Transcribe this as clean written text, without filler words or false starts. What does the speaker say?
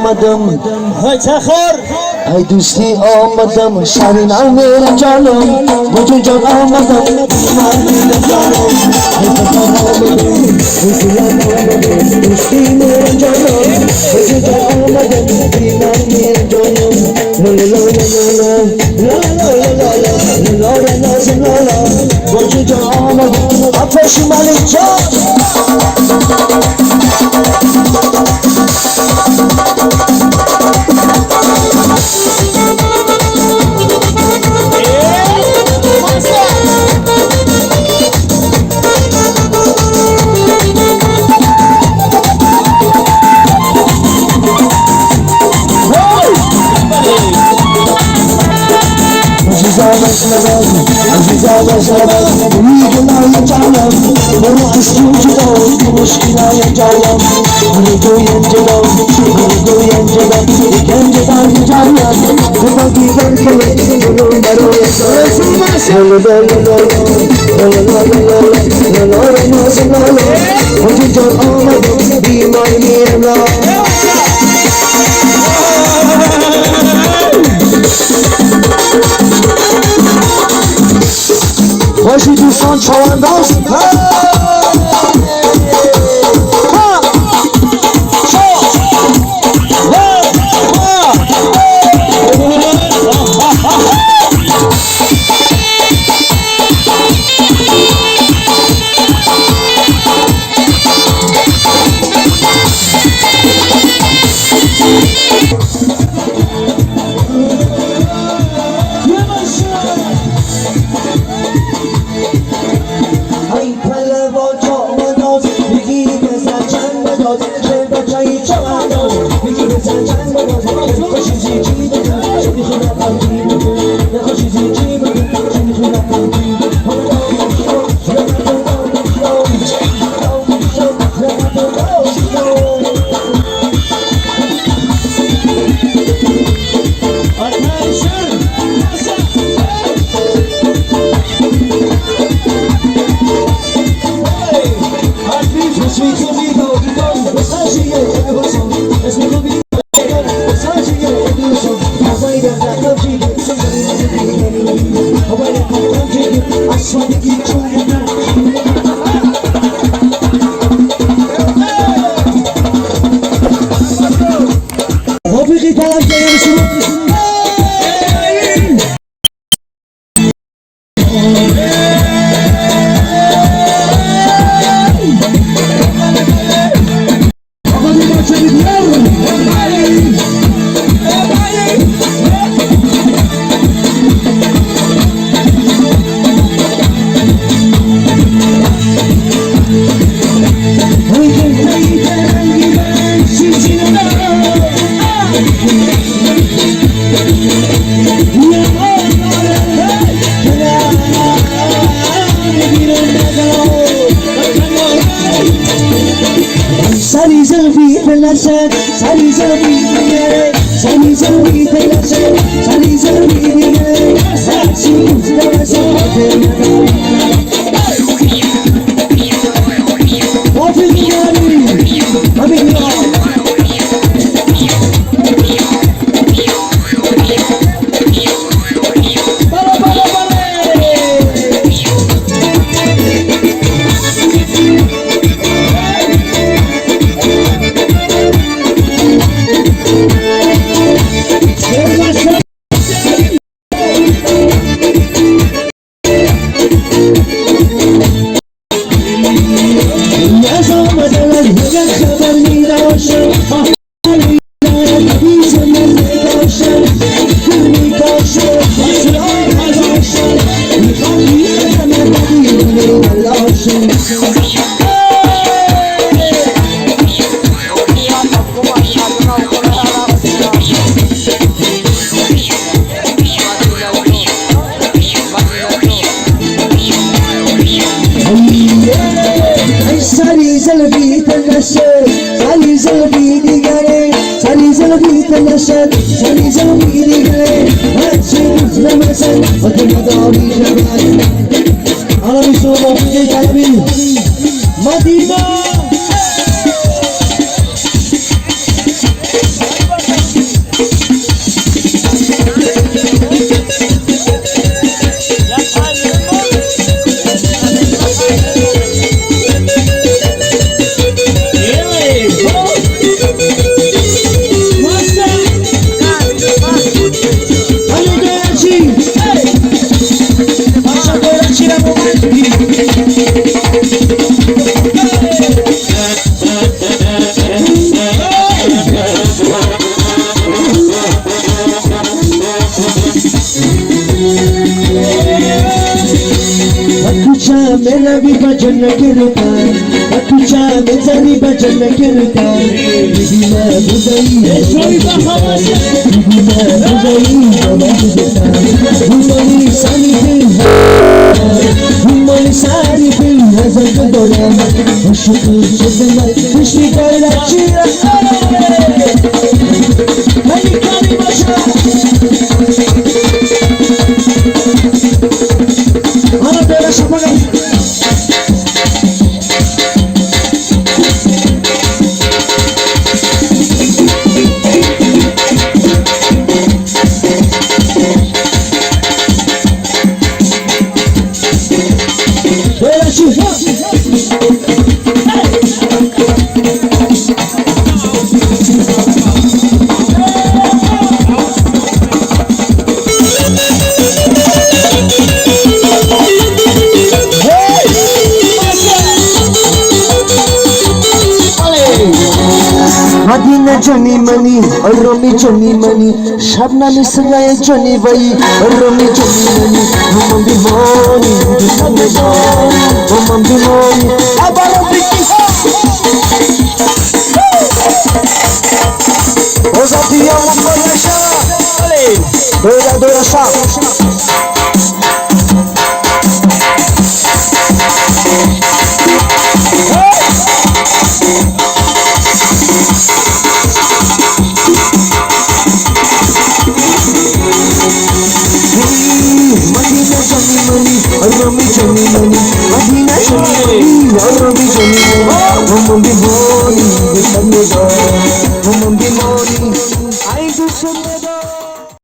آمدم ای دوستی آمدم شرین امیر جانم بجو جان آمدم امیر جانم ای آمدم دوستی میر جانم بجو جان آمدم امیر جانم لا لا لا لا لا لا لا لا لا لا لا بجو جان آمدم آتش مالک جان. باشی دوستان چاونداز. Сари зулфи ту нашуд, сари зулфи дигаре, сари зулфи ту нашуд, сари зулфи дигаре, ҳарчи гуфтам асан, ба ту мадорӣ шавад. Алами шумо талаби Мадина. मेरा भी भजन करता, कुचा मेरी भजन करता, बीबी मैं बुझाई, बीबी मैं बुझाई, घुमनी सारी फिर, घुमनी सारी फिर हजर दौरा, खुशी खुशी खुशी कर चीरा, हरी कारी बचा, आना तेरा शपथ। Madina Johnny Money, Romi Johnny Money, Shabnam Israel Johnny Vai, Romi Johnny Money, Mumbi Money, Mumbi Money, Abara British. Ozadia Mumbai Dora Dora Shah. Romi Johnny Money, Madina Johnny Money, Romi Johnny Money.